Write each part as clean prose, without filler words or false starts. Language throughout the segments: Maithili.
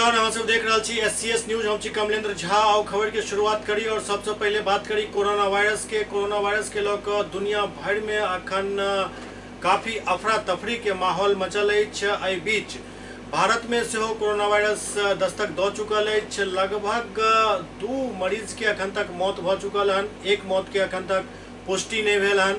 नमस्कार, अहाँ सब देख रहल छी एससीएस न्यूज। हम छी कमलेंद्र झा। आओ खबर के शुरुआत करी और सबसे पहले बात करी कोरोना वायरस के। कोरोना वायरस के लऽ कऽ दुनिया भरि में अखन काफी अफरा तफरी के माहौल मचल अछि। एहि बीच भारत में सेहो कोरोना वायरस दस्तक दऽ चुकल अछि। लगभग 2 मरीज के अखन तक मौत भऽ चुकल हन, एक मौत के अखन तक पुष्टि नहीं भेल हन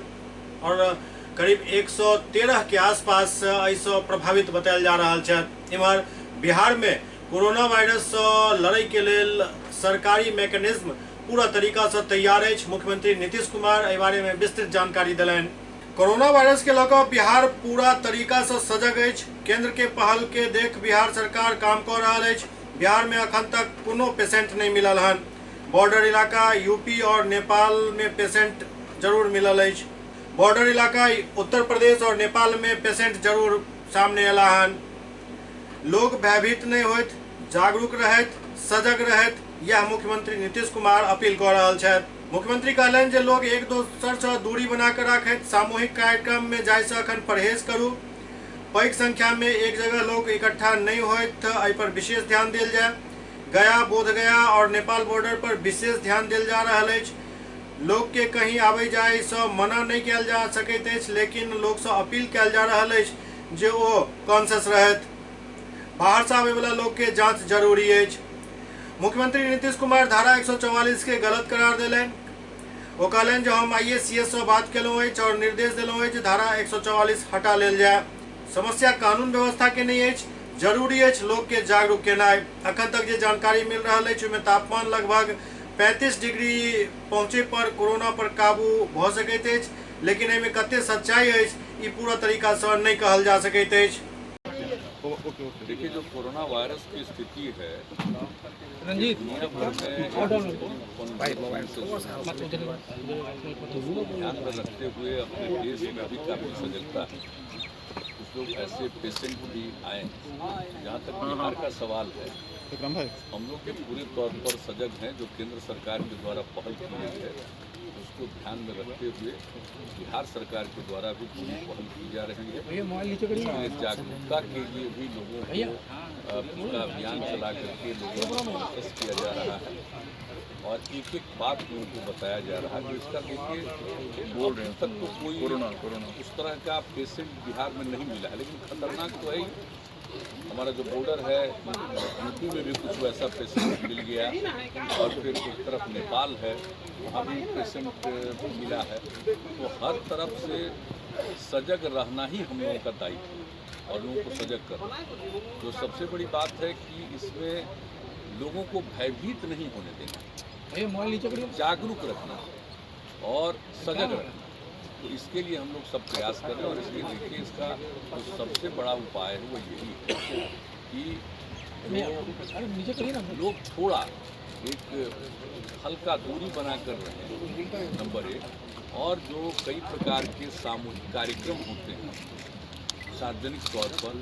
और करीब 113 के आसपास एहिसँ प्रभावित बतायल जा रहल छथि। इम्हर बिहार में कोरोना वायरस से लड़ाई के लेल सरकारी मैकेनिज्म पूरा तरीका से तैयार अछि। मुख्यमंत्री नीतीश कुमार एहि बारे में विस्तृत जानकारी देलनि। कोरोना वायरस के लऽ कऽ बिहार पूरा तरीका से सजग अछि। केंद्र के पहल के देख बिहार सरकार काम कऽ रहल अछि। बिहार में अखन तक कोनो पेशेंट नहीं मिलल हन। बॉर्डर इलाका यूपी और नेपाल में पेशेंट जरूर मिलल अछि। बॉर्डर इलाका उत्तर प्रदेश और नेपाल में पेशेंट जरूर सामने अयला हन। लोग भयभीत नहीं होइत, जागरूक रहैत, सजग रहैत, यह मुख्यमंत्री नीतीश कुमार अपील कऽ रहल छथि। मुख्यमंत्री कहलनि जे लोग एक दोसर से दूरी बना कऽ राखैत, सामूहिक कार्यक्रम में जाय से अखन परहेज करू, पैघ संख्या में एक जगह लोग इकट्ठा नहीं होइत, एहि पर विशेष ध्यान देल जाय। गया, बोधगया और नेपाल बॉर्डर पर विशेष ध्यान देल जा रहल अछि। लोग के कहीं आबै जाय से मना नहीं कयल जा सकैत अछि, लेकिन लोग से अपील कयल जा रहल अछि जे ओ कॉन्शियस रहत। बाहर से आबै वाला लोग के जांच जरूरी अछि। मुख्यमंत्री नीतीश कुमार धारा 144 के गलत करार देलनि। ओ कहलनि जे हम आईएसीएस से बात केलहुँ अछि और निर्देश देलहुँ अछि धारा 144 हटा लेल जाय। समस्या कानून व्यवस्था के नहीं अछि, जरूरी अछि लोग के जागरूक केनाइ। अखन तक जे जानकारी मिल रहल अछि ओहिमे तापमान लगभग 35 डिग्री पहुँचे पर कोरोना पर काबू भऽ सकैत अछि, लेकिन एहिमे कते सच्चाई अछि ई पूरा तरीका से नहीं कहल जा सकैत अछि। देखिए, जो कोरोना वायरस की स्थिति है रंजीत दुनिया भर में ध्यान में रखते हुए अपने देश में भी काफी सजगता है। कुछ लोग ऐसे पेशेंट भी आए हैं। जहाँ तक बिहार का सवाल है, हम लोग भी पूरे तौर पर सजग हैं। जो केंद्र सरकार के द्वारा पहल की गई है उसको ध्यान में रखते हुए बिहार सरकार के द्वारा भी पूरी पहल की जा रही है। इसलिए जागरूकता के लिए भी लोगों को पूरा अभियान चला करके लोगों को कॉन्शियस किया जा रहा है और एक एक बात लोगों को बताया जा रहा है कि इसका देखिए बोल रहे हैं तक तो कोई कोरोना उस तरह का पेशेंट बिहार में नहीं मिला है, लेकिन खतरनाक तो है ही। हमारा जो बॉर्डर है यूपी में भी कुछ वैसा पेशेंट मिल गया और फिर एक तरफ नेपाल है, वहाँ भी पेशेंट मिला है। तो हर तरफ से सजग रहना ही हम लोगों का दायित्व है और लोगों को सजग करना। जो सबसे बड़ी बात है कि इसमें लोगों को भयभीत नहीं होने देना, जागरूक रखना और सजग रखना। तो इसके लिए हम लोग सब प्रयास कर रहे हैं और इसके देखिए इसका जो सबसे बड़ा उपाय है वो यही है कि जो लोग थोड़ा एक हल्का दूरी बना कर रहे हैं, नंबर 1, और जो कई प्रकार के सामूहिक कार्यक्रम होते हैं सार्वजनिक तौर पर,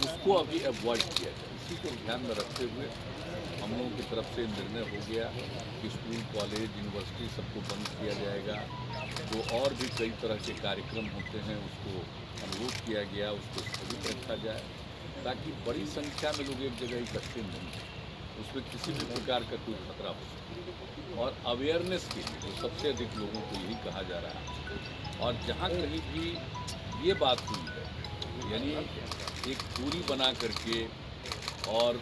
उसको अभी अवॉइड किया जाए। इसी को ध्यान में रखते हुए हम लोगों की तरफ से निर्णय हो गया कि स्कूल, कॉलेज, यूनिवर्सिटी सबको बंद किया जाएगा। जो और भी कई तरह के कार्यक्रम होते हैं उसको अनुरोध किया गया, उसको स्थगित रखा जाए ताकि बड़ी संख्या में लोग एक जगह इकट्ठे नहीं हों, उसमें किसी भी प्रकार का कोई खतरा हो सके। और अवेयरनेस के लिए तो सबसे अधिक लोगों को यही कहा जा रहा है। और जहाँ कहीं भी ये बात हुई है, यानी एक दूरी बना करके और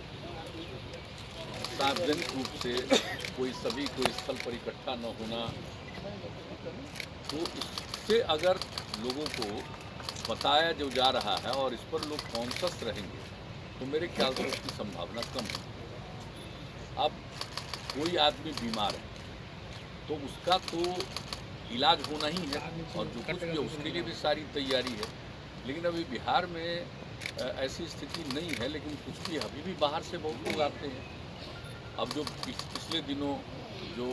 सार्वजनिक रूप से कोई सभी कोई स्थल पर इकट्ठा न होना, तो इससे अगर लोगों को बताया जो जा रहा है और इस पर लोग कॉन्शस रहेंगे तो मेरे ख्याल से उसकी संभावना कम है। अब कोई आदमी बीमार है तो उसका तो इलाज होना ही है और जो कुछ भी है उसके लिए भी सारी तैयारी है। लेकिन अभी बिहार में ऐसी स्थिति नहीं है, लेकिन कुछ भी अभी भी बाहर से बहुत लोग आते हैं। अब जो पिछले दिनों जो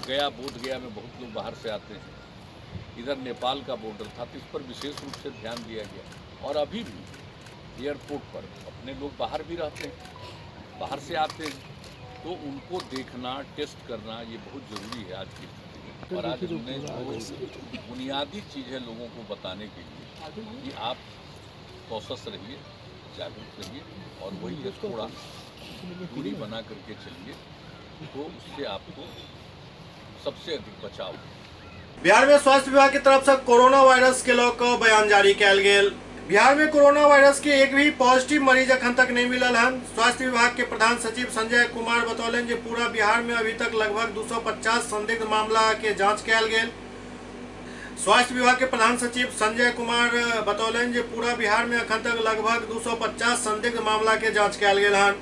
गया, बोध गया में बहुत लोग बाहर से आते हैं, इधर नेपाल का बॉर्डर था, तो इस पर विशेष रूप से ध्यान दिया गया। और अभी भी एयरपोर्ट पर अपने लोग बाहर भी रहते हैं, बाहर से आते हैं, तो उनको देखना, टेस्ट करना ये बहुत ज़रूरी है आज की स्थिति में। और आज हमने जो बुनियादी चीज़ है लोगों को बताने के लिए कि आप कॉशस रहिए, जागरूक रहिए और वही है थोड़ा दूरी बना करके चलिए, तो उससे आपको सबसे अधिक बचाव। बिहार में स्वास्थ्य विभाग की तरफ से कोरोना वायरस के लऽ कऽ बयान जारी कयल गेल। बिहार में कोरोना वायरस के एक भी पॉजिटिव मरीज अखन तक नहीं मिलल हन। स्वास्थ्य विभाग के प्रधान सचिव संजय कुमार बतौलनि जे पूरा बिहार में अभी तक लगभग 250 संदिग्ध मामला के जांच कयल गेल। स्वास्थ्य विभाग के प्रधान सचिव संजय कुमार बतौलनि जे पूरा बिहार में अखन तक लगभग 250 संदिग्ध मामला के जांच कयल गेल हन।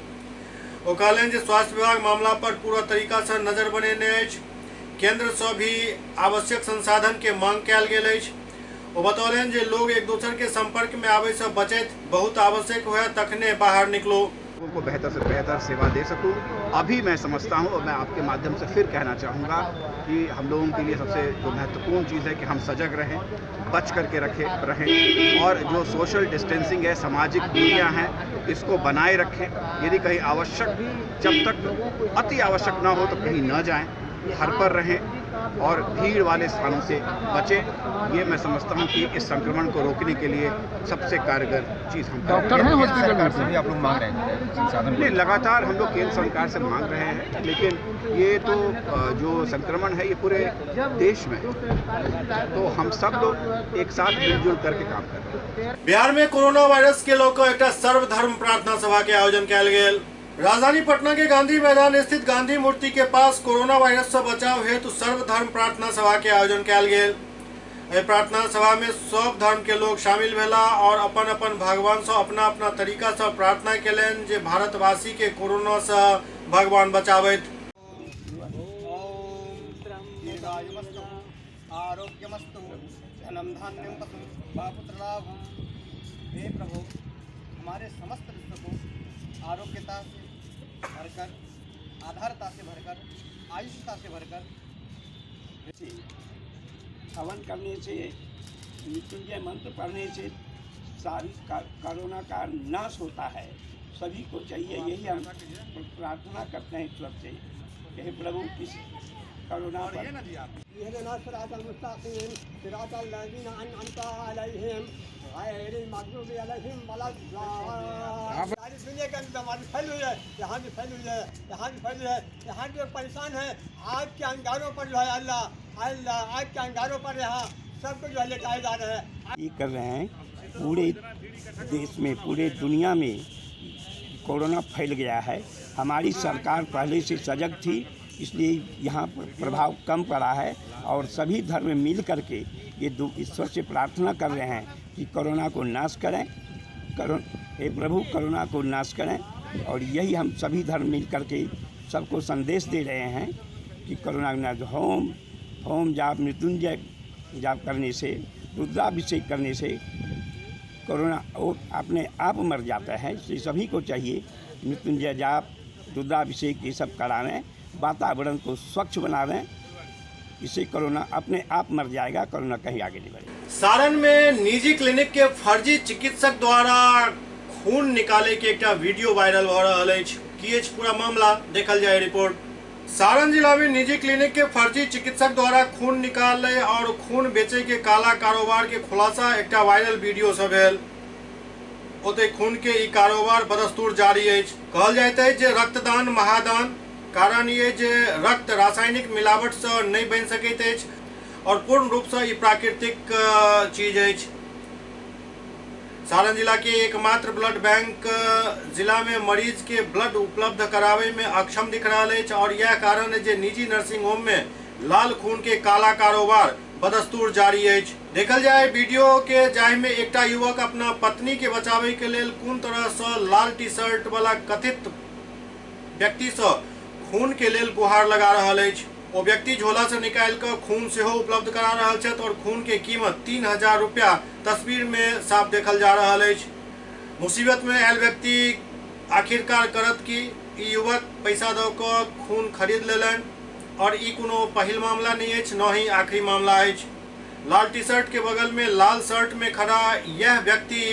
ओ कहलनि जे स्वास्थ्य विभाग मामला पर पूरा तरीका से नजर बनेने अछि। केंद्र से भी आवश्यक संसाधन के मांग कयल गेल अछि। ओ बतौलनि जे लोग एक दोसर के संपर्क में आवे से बचत बहुत आवश्यक हुए तखने बाहर निकलो। लोगों को बेहतर से बेहतर सेवा दे सकूं। अभी मैं समझता हूं और मैं आपके माध्यम से फिर कहना चाहूँगा कि हम लोगों के लिए सबसे जो महत्वपूर्ण चीज़ है कि हम सजग रहें, बच करके रखे रहें और जो सोशल डिस्टेंसिंग है, सामाजिक दूरियां हैं, इसको बनाए रखें। यदि कहीं आवश्यक, जब तक अति आवश्यक ना हो तो कहीं न जाएँ, घर पर रहें और भीड़ वाले स्थानों से बचें। ये मैं समझता हूँ कि इस संक्रमण को रोकने के लिए सबसे कारगर चीज़ हम डॉक्टर हैं हॉस्पिटल से भी आप लोग मांग रहे हैं संसाधन? नहीं, लगातार हम लोग केंद्र सरकार से मांग रहे हैं, लेकिन ये तो जो संक्रमण है ये पूरे देश में है, तो हम सब लोग एक साथ मिलजुल करके काम कर रहे हैं। बिहार में कोरोना वायरस के लऽ कऽ एकटा सर्वधर्म प्रार्थना सभा के आयोजन कयल गेल। राजधानी पटना के गांधी मैदान स्थित गांधी मूर्ति के पास कोरोना वायरस से बचाव हेतु सर्वधर्म प्रार्थना सभा के आयोजन कयल गेल। एहि प्रार्थना सभा में सब धर्म के लोग शामिल भेला और अपन अपन भगवान से अपना अपना तरीका से प्रार्थना केलनि जे भारतवासी के कोरोना से भगवान बचाबैत। आरोग्यमस्तु धनम धान्यम पशु पुत्रलाभम। हे प्रभु, हमारे समस्त विश्व को आरोग्यता से भरकर, आधारता से भरकर, आयुष्यता से भरकर। हवन करने से, मृत्युंजय मंत्र पढ़ने से सारी कोरोना का नाश होता है। सभी को चाहिए, यही हम प्रार्थना करते हैं ईश्वर से, हे प्रभु किस कोरोना पर। सारी दुनिया के अंदर बीमारी फैल हुई है, यहाँ भी फैल हुई है, यहाँ भी फैल हुई है, यहाँ भी लोग परेशान हैं। आग के अंगारों पर जो है अल्लाह अल्लाह, आग के अंगारों पर यहाँ सबको जो है लेटाए जा रहे हैं। ये कर रहे हैं, पूरे देश में, पूरे दुनिया में कोरोना फैल गया है। हमारी सरकार पहले से सजग थी, इसलिए यहाँ पर प्रभाव कम पड़ा है और सभी धर्म मिल करके ये ईश्वर से प्रार्थना कर रहे हैं कि कोरोना को नाश करें, हे प्रभु कोरोना को नाश करें। और यही हम सभी धर्म मिल करके सबको संदेश दे रहे हैं कि कोरोना नाश। होम होम जाप, मृत्युंजय जाप करने से, रुद्राभिषेक करने से कोरोना वो अपने आप मर जाता है। इसलिए सभी को चाहिए मृत्युंजय जाप, रुद्राभिषेक ये सब करावें, वातावरण को स्वच्छ बनावें, इससे कोरोना अपने आप मर जाएगा, कोरोना कहीं आगे नहीं बढ़ेगा। सारण में निजी क्लिनिक के फर्जी चिकित्सक द्वारा खून निकाले के एकटा वीडियो वायरल भऽ रहल अछि। की अछि पूरा मामला, देखल जाए रिपोर्ट। सारण जिला में निजी क्लिनिक के फर्जी चिकित्सक द्वारा खून निकाले और खून बेचे के काला कारोबार के खुलासा एकटा वायरल वीडियो से भेल। ओतै खून के ई कारोबार बदस्तूर जारी अछि। कहल जाइत अछि जे रक्तदान महादान, कारण ये जे रक्त रासायनिक मिलावट से नहीं बनि सकैत अछि और पूर्ण रूप से ई प्राकृतिक चीज अछि। सारण जिला के एकमात्र ब्लड बैंक जिला में मरीज के ब्लड उपलब्ध करावे में अक्षम दिख रहा अछि और यह कारण है जे निजी नर्सिंग होम में लाल खून के काला कारोबार बदस्तूर जारी अछि। देखल जाए वीडियो के जाहि में एकटा युवक अपना पत्नी के बचावे के लेल कोन तरह से लाल टी शर्ट वाला कथित व्यक्ति से खून के लेल गुहार लगा रहल अछि। ओ व्यक्ति झोला से निकालि कऽ खून सेहो उपलब्ध करा रहल छथि और खून के कीमत 3000 रुपया तस्वीर में साफ देखल जा रहल अछि। मुसीबत में आयल व्यक्ति आखिरकार करत कि ई युवक पैसा दऽ कऽ खून खरीद लेलनि और ई कोनो पहिल मामला नहीं अछि, न ही आखिरी मामला अछि। लाल टी शर्ट के बगल में लाल शर्ट में खड़ा यह व्यक्ति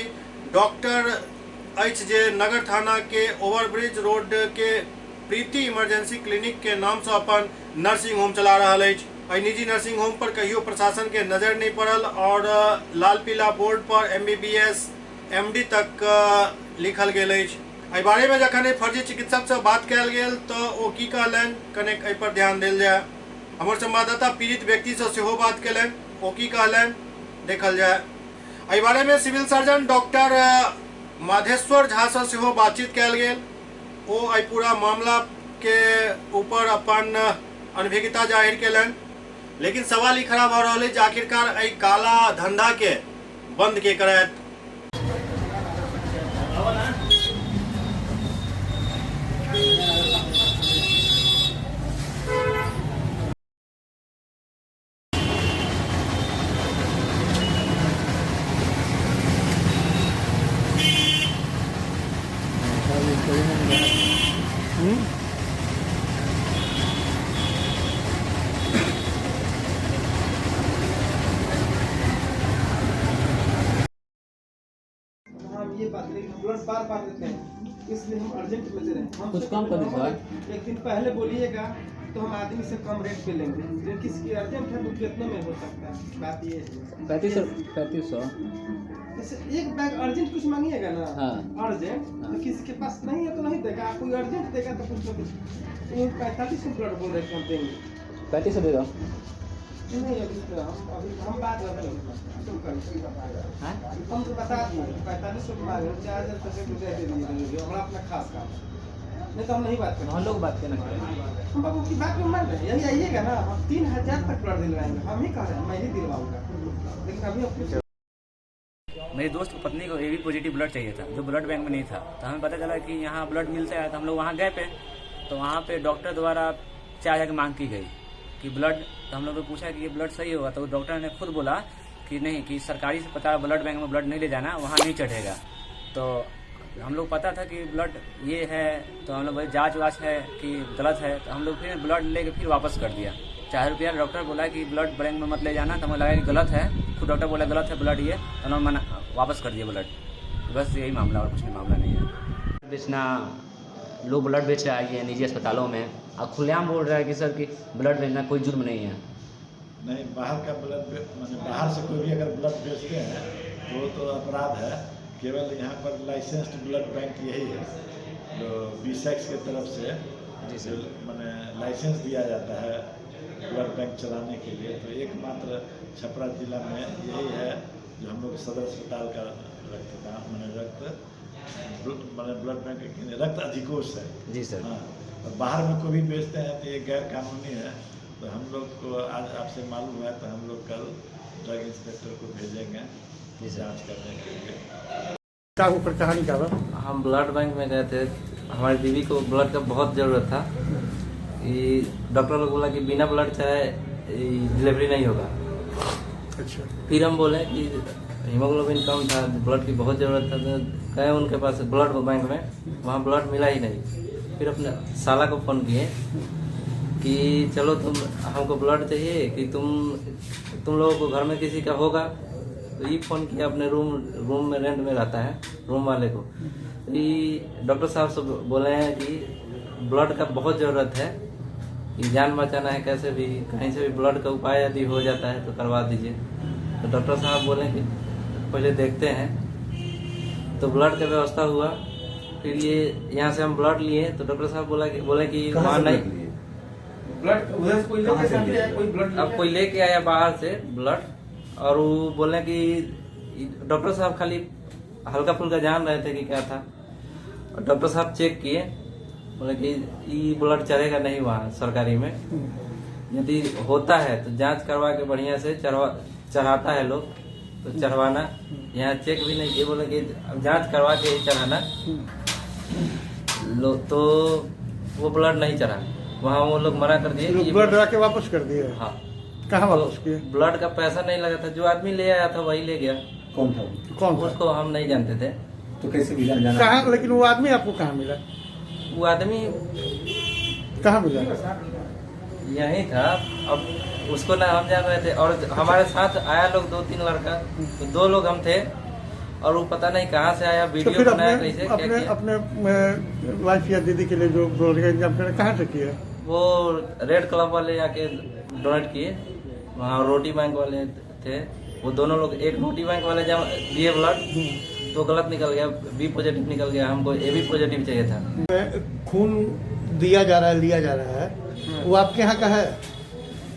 डॉक्टर अछि जे नगर थाना के ओवरब्रिज रोड के प्रीति इमरजेंसी क्लिनिक के नाम से अपन नर्सिंग होम चला रहल अछि। एहि निजी नर्सिंग होम पर कहियो प्रशासन के नजर नहीं पड़ल और लाल पीला बोर्ड पर MBBS MD तक लिखल गेल अछि। एहि बारे में जखन एहि फर्जी चिकित्सक से बात कयल गेल तो ओ की कहलनि, कनेक एहि पर ध्यान देल जाय। हमर संवाददाता पीड़ित व्यक्ति से सेहो बात कयलनि, ओ की कहलनि देखल जाय। एहि बारे में civil surgeon doctor Madheshwar Jha से सेहो बातचीत कयल गेल। ओ एहि पूरा मामला के ऊपर अपन अनभिज्ञता जाहिर कयलनि। लेकिन सवाल ई खड़ा भऽ रहल अछि जे आखिरकार एहि काला धंधा के बंद के करायत। हम ये बात नहीं, हम ब्लड बार बार देते हैं, इसलिए हम अर्जेंट में दे रहे हैं। हम कुछ कम कर दीजिए। एक दिन पहले बोलिएगा तो हम आदमी से कम रेट पे लेंगे, लेकिन किसी की अर्जेंट है तो कितने में हो सकता है, बात ये है। 3500 जैसे एक बैग अर्जेंट कुछ मांगिएगा ना। हाँ। अर्जेंट हाँ। तो किसी के पास नहीं है तो नहीं देगा, कोई अर्जेंट देगा तो कुछ ना कुछ। ये 4500 ब्लड बोल रहे हैं हम देंगे। 3500 दे दो। नहीं अभी तो हम अभी हम बात कर रहे हैं, हम तो बता दिए 4500 मांगे, 4000 रुपये दे दिए, हमारा अपना खास काम है, नहीं तो हम नहीं बात करेंगे। हम लोग बात करना हम बाबू की बात में मान रहे हैं, यही आइएगा ना, हम 3000 तक ब्लड दिलवाएंगे, हम ही कह रहे हैं, मैं ही दिलवाऊंगा, लेकिन अभी हम मेरे दोस्त को पत्नी को ए बी पॉजिटिव ब्लड चाहिए था, जो ब्लड बैंक में नहीं था। तो हमें पता चला कि यहाँ ब्लड मिलता है, तो हम लोग वहाँ गए पे, तो वहाँ पे डॉक्टर द्वारा 4000 की मांग की गई कि ब्लड। तो हम लोग ने पूछा कि ये ब्लड सही होगा, तो डॉक्टर ने खुद बोला कि नहीं, कि सरकारी से पता ब्लड बैंक में ब्लड नहीं ले जाना, वहाँ नहीं चढ़ेगा। तो हम लोग पता था कि ब्लड ये है, तो हम लोग भाई जाँच वाँच है कि गलत है, तो हम लोग फिर ब्लड लेके फिर वापस कर दिया। 4000 रुपया डॉक्टर बोला कि ब्लड बैंक में मत ले जाना, तो हमें लगा कि गलत है, खुद डॉक्टर बोला गलत है ब्लड ये, तो हम मना वापस कर दिया ब्लड। बस यही मामला, और कुछ नहीं मामला नहीं है। बेचना, लोग ब्लड बेच रहा है निजी अस्पतालों में, और खुलेआम बोल रहा है कि सर कि ब्लड बेचना कोई जुर्म नहीं है। नहीं, बाहर का ब्लड माने बाहर से कोई भी अगर ब्लड बेचते हैं तो वो तो अपराध है। केवल यहाँ पर लाइसेंस्ड ब्लड बैंक यही है जो बीसेक्स के तरफ से जी सर माने लाइसेंस दिया जाता है ब्लड बैंक चलाने के लिए। तो एकमात्र छपरा जिला में यही है जो हम लोग सदर अस्पताल का रक्तदान माने रक्त माने ब्लड बैंक रक्त अधिकोष है जी सर। हाँ, और बाहर में कोई भी बेचते हैं तो ये गैर कानूनी है। तो हम लोग को आज आपसे मालूम हुआ तो हम लोग कल ड्रग इंस्पेक्टर को भेजेंगे जी सर जांच करने के लिए। क्या ऊपर कहानी का बा? हम ब्लड बैंक में गए थे, हमारी बीवी को ब्लड का बहुत ज़रूरत था। ये डॉक्टर लोग बोला कि बिना ब्लड चाहे डिलीवरी नहीं होगा। अच्छा। फिर हम बोले कि हीमोग्लोबिन कम था, ब्लड की बहुत ज़रूरत था, तो गए उनके पास ब्लड बैंक में, वहाँ ब्लड मिला ही नहीं। फिर अपने साला को फ़ोन किए कि चलो तुम, हमको ब्लड चाहिए कि तुम लोगों को घर में किसी का होगा। तो ये फ़ोन किया, अपने रूम में रेंट में रहता है रूम वाले को। तो ये डॉक्टर साहब से बोले हैं कि ब्लड का बहुत ज़रूरत है, कि जान बचाना है, कैसे भी कहीं से भी ब्लड का उपाय यदि हो जाता है तो करवा दीजिए। तो डॉक्टर साहब बोले कि पहले देखते हैं। तो ब्लड का व्यवस्था हुआ। फिर ये यहाँ से हम ब्लड लिए, तो डॉक्टर साहब बोले कि वहाँ नहीं ब्लड, उधर से कोई लेके आया, कोई ब्लड अब कोई लेके आया बाहर से ब्लड, और वो बोले कि डॉक्टर साहब खाली हल्का फुल्का जान रहे थे कि क्या था। और डॉक्टर साहब चेक किए, बोले कि ये ब्लड चढ़ेगा नहीं वहाँ सरकारी में, यदि होता है तो जांच करवा के बढ़िया से चढ़ाता है लोग तो चढ़वाना, यहाँ चेक भी नहीं किए, बोले कि अब जांच करवा के ही चढ़ाना लो। तो वो ब्लड नहीं चढ़ा वहाँ, वो लोग मना कर दिए कि ब्लड ला के वापस कर दिए। हाँ। कहाँ वापस किए? ब्लड का पैसा नहीं लगा था, जो आदमी ले आया था वही ले गया। कौन था? कौन था? उसको हम नहीं जानते थे। तो कैसे भी जाना? कहाँ? लेकिन वो आदमी आपको कहाँ मिला? वो आदमी कहाँ मिला? यही था। अब उसको ना हम जान रहे थे, और हमारे साथ आया लोग 2-3 लड़का, तो 2 लोग हम थे, और वो पता नहीं कहाँ से आया, तो वीडियो फिर बनाया अपने कैसे क्या अपने किया। अपने वाइफ या दीदी के लिए जो ब्लड का इंतजाम करा कहाँ से किया? वो रेड क्लब वाले आके डोनेट किए, वहाँ रोटी बैंक वाले थे, वो दोनों लोग, एक रोटी बैंक वाले जब दिए ब्लड, तो गलत निकल गया, बी पॉजिटिव निकल गया, हमको ए बी पॉजिटिव चाहिए था। खून दिया जा रहा है, लिया जा रहा है, वो आपके यहाँ का है?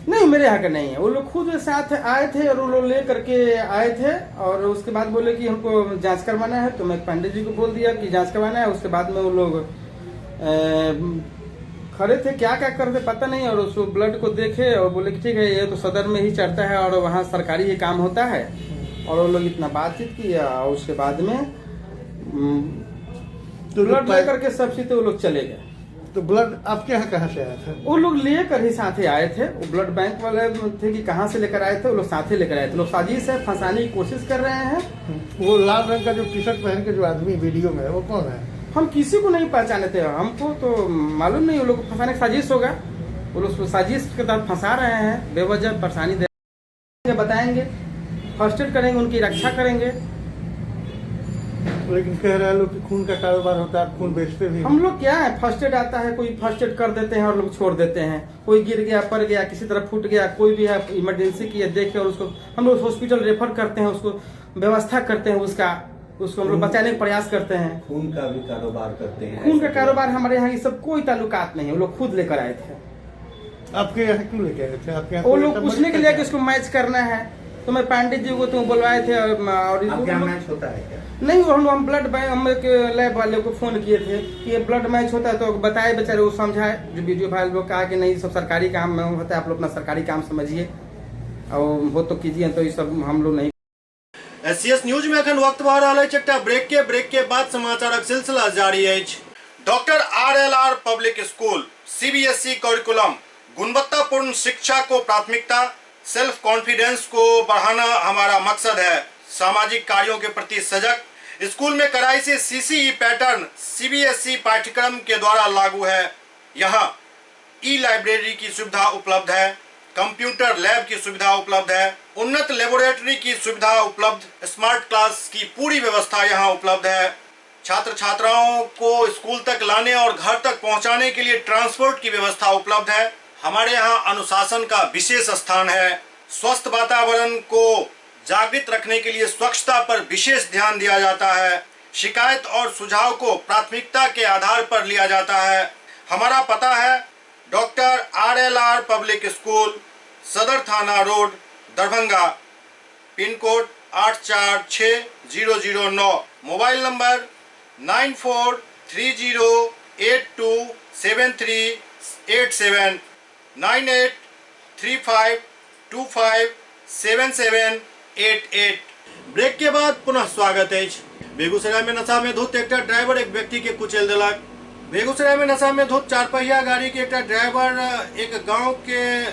नहीं, मेरे यहाँ का नहीं है। वो लोग खुद साथ आए थे और वो लोग ले करके आए थे और उसके बाद बोले कि हमको जांच करवाना है, तो मैं पांडे जी को बोल दिया कि जांच करवाना है। उसके बाद में वो लोग खड़े थे, क्या क्या करते पता नहीं, और उस ब्लड को देखे और बोले कि ठीक है ये तो सदर में ही चढ़ता है और वहाँ सरकारी ही काम होता है। और वो लोग इतना बातचीत किया और उसके बाद में तो ब्लड लेकर के सब चीज वो लोग चले गए। तो ब्लड आपके यहाँ कहाँ से आया था? वो लोग लेकर ही साथ ही आए थे। वो ब्लड बैंक वाले थे कि कहाँ से लेकर आए थे, वो लोग साथ ही लेकर आए थे। लोग साजिश है, फंसाने की कोशिश कर रहे हैं। वो लाल रंग का जो टी शर्ट पहन के जो आदमी वीडियो में है वो कौन है? हम किसी को नहीं पहचाने थे, हमको तो मालूम नहीं। वो लोग फंसाने की साजिश होगा, वो लोग साजिश के तहत फंसा रहे हैं, बेवजह परेशानी दे बताएंगे, फर्स्ट एड करेंगे, उनकी रक्षा करेंगे। लेकिन कह रहे हैं लोग कि खून का कारोबार होता है, खून बेचते भी। हम लोग क्या है, फर्स्ट एड आता है, कोई फर्स्ट एड कर देते हैं और लोग छोड़ देते हैं। कोई गिर गया, पड़ गया, किसी तरह फूट गया, कोई भी है इमरजेंसी की है देखे और उसको हम लोग हॉस्पिटल रेफर करते हैं, उसको व्यवस्था करते हैं, उसका उसको हम लोग बचाने का प्रयास करते हैं। खून का भी कारोबार करते हैं? खून का कारोबार हमारे यहाँ ये सब कोई ताल्लुकात नहीं है, वो लोग खुद लेकर आए थे। आपके यहाँ क्यों लेके आए थे? आपके यहाँ वो लोग पूछने के लिए कि उसको मैच करना है, तो मैं पांडे जी को तो बुलवाए थे। और क्या मैच होता है क्या? नहीं, हम ब्लड बैंक, हम एक लैब वाले को फोन किए थे कि ये ब्लड मैच होता है, तो बताए बेचारे, वो समझाए जो वीडियो भाई लोग कहा कि नहीं सब सरकारी काम में होता है, आप लोग अपना सरकारी काम समझिए और वो तो कीजिए, तो ये सब हम लोग नहीं। एससीएस न्यूज में अखन वक्त भऽ रहल अछि एकटा ब्रेक के, ब्रेक के बाद समाचारक सिलसिला जारी अछि। Doctor RLR public school, CBSE curriculum, गुणवत्तापूर्ण शिक्षा को प्राथमिकता, सेल्फ कॉन्फिडेंस को बढ़ाना हमारा मकसद है, सामाजिक कार्यों के प्रति सजग, स्कूल में कड़ाई से सीसीई पैटर्न सीबीएसई पाठ्यक्रम के द्वारा लागू है। यहाँ ई लाइब्रेरी की सुविधा उपलब्ध है, कंप्यूटर लैब की सुविधा उपलब्ध है, उन्नत लेबोरेटरी की सुविधा उपलब्ध, स्मार्ट क्लास की पूरी व्यवस्था यहाँ उपलब्ध है। छात्र छात्राओं को स्कूल तक लाने और घर तक पहुँचाने के लिए ट्रांसपोर्ट की व्यवस्था उपलब्ध है। हमारे यहाँ अनुशासन का विशेष स्थान है। स्वस्थ वातावरण को जागृत रखने के लिए स्वच्छता पर विशेष ध्यान दिया जाता है। शिकायत और सुझाव को प्राथमिकता के आधार पर लिया जाता है। हमारा पता है doctor RLR public school, Sadar थाना road, Darbhanga, pin code 846009, mobile number 9430827387, 9835257788। Break के बाद पुनः स्वागत है। बेगूसराय में नशा में धुत एकटा ड्राइवर एक व्यक्ति के कुचल देलक। बेगूसराय में नशा में धुत चारपहिया गाड़ी के एकटा ड्राइवर एक गांव के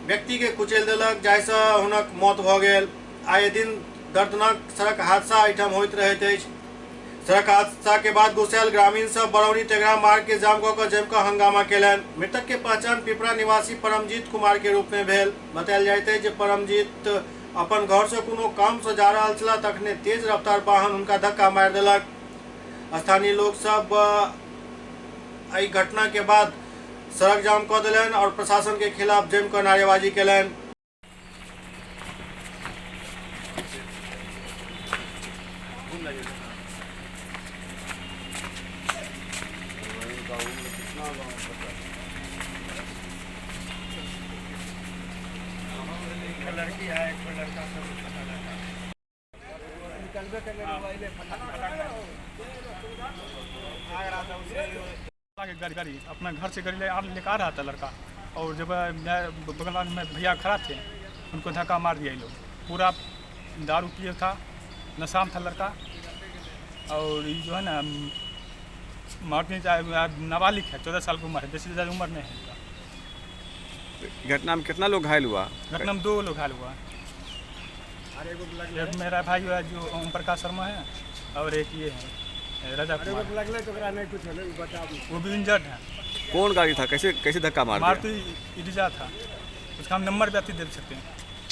व्यक्ति के कुचल देलक, जाहिसँ हुनक मौत भऽ गेल। आए दिन दर्दनाक सड़क हादसा एहिठाम होइत रहैत अछि। सड़क हादसा के बाद गुस्सायल ग्रामीण सब बरौनी तेघड़ा मार्ग के जाम कऽ कऽ जमि कऽ हंगामा केलनि। मृतक के पहचान पिपरा निवासी परमजीत कुमार के रूप में भेल। बतायल जाइत अछि जे परमजीत अपन घर से कोनो काम से जा रहल छलाह, तखने तेज रफ्तार वाहन हुनका धक्का मारि देलक। स्थानीय लोग सब एहि घटना के बाद सड़क जाम कऽ देलनि और प्रशासन के खिलाफ जमि कऽ नारेबाजी केलनि। लड़की है, एक लड़का सब गाड़ी अपना घर से गाड़ी लेकर आ रहा था लड़का, और जब बगल में भैया खड़ा थे उनको धक्का मार दिया ये लोग। पूरा दारू पिए था, नशा में था लड़का, और ये जो है ना मारने नाबालिग है, 14 साल की उम्र है, 10 से ज़्यादा उम्र नहीं है इनका। घटना में कितना लोग घायल हुआ? घटना में 2 लोग घायल हुआ। एक मेरा भाई है जो ओम प्रकाश शर्मा है, और एक ये है राजा कुमार, वो भी इंजर्ड है। कौन गाड़ी था, कैसे कैसे धक्का मार? मारुति इर्जा था, उसका हम नंबर भी आती दे सकते हैं,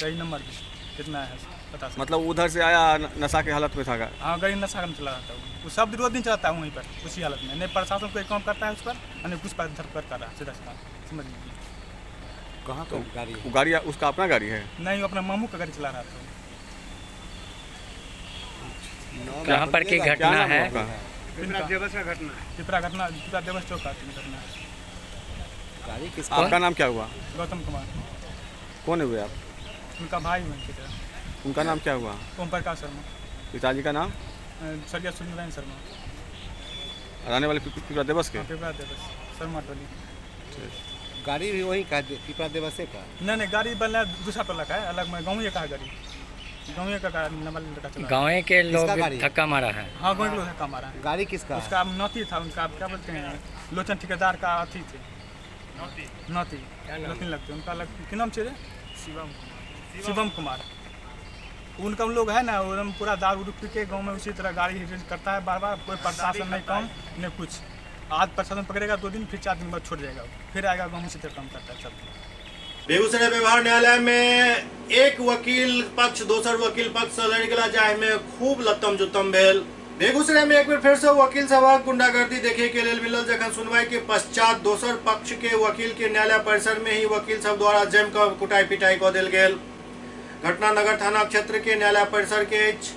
कई नंबर भी कितना है पता। मतलब उधर से आया नशा के हालत में था? हाँ, गाड़ी नशा में चला रहा था वो सब रोज दिन चलाता है वहीं पर उसी हालत में। नहीं प्रशासन कोई काम करता है उस पर, नहीं कुछ पर धरपकड़ कर रहा है, सीधा सीधा समझ लीजिए। कहाँ तो गाड़ी वो गाड़ी उसका अपना गाड़ी है? नहीं, वो अपना मामू का गाड़ी चला रहा था। कहाँ पर की घटना है? पिपरा देवस का घटना है। पिपरा घटना, पिपरा देवस चौक का घटना है। आपका नाम क्या हुआ? गौतम कुमार। कौन हुए आप? उनका भाई हुए। उनका नाम क्या हुआ? ओम प्रकाश शर्मा। पिताजी का नाम? स्वर्गीय सुंदर शर्मा। रहने वाले पिपरा देवस के? पिपरा देवस शर्मा टोली। गाड़ी भी वही का पिपरा देवस का? नहीं नहीं, गाड़ी बनना दूसरा टोला का है, अलग में गाँव का है गाड़ी। गाँव का नंबर लड़का चला। गाँव के लोग धक्का मारा है? हाँ, गाँव के लोग धक्का मारा है। गाड़ी किसका? उसका नौती था, उनका क्या बोलते हैं, लोचन ठेकेदार का अथी थे। नौती नौती नौती लगते उनका लग क्या नाम चाहिए? शिवम शिवम कुमार। उनका लोग है ना, वो पूरा दारू पी के गाँव में उसी तरह गाड़ी करता है बार बार। कोई प्रशासन नहीं, काम नहीं कुछ। आज प्रशासन पकड़ेगा 2 दिन, फिर 4 दिन बाद छोड़ जाएगा, फिर आएगा गाँव उसी तरह काम करता है चलता। बेगूसराय व्यवहार न्यायालय में एक वकील पक्ष दोसर वकील पक्ष से लड़ गया, जाहि में खूब लत्तम जुत्तम भेल। बेगूसराय में एक बेर फेर से वकील सभक गुंडागर्दी देखे के लेल मिलल, जखन सुनवाई के पश्चात दोसर पक्ष के वकील के न्यायालय परिसर में ही वकील सब द्वारा जमकर कुटाई पिटाई कऽ देल गेल। घटना नगर थाना क्षेत्र के न्यायालय परिसर के अछि।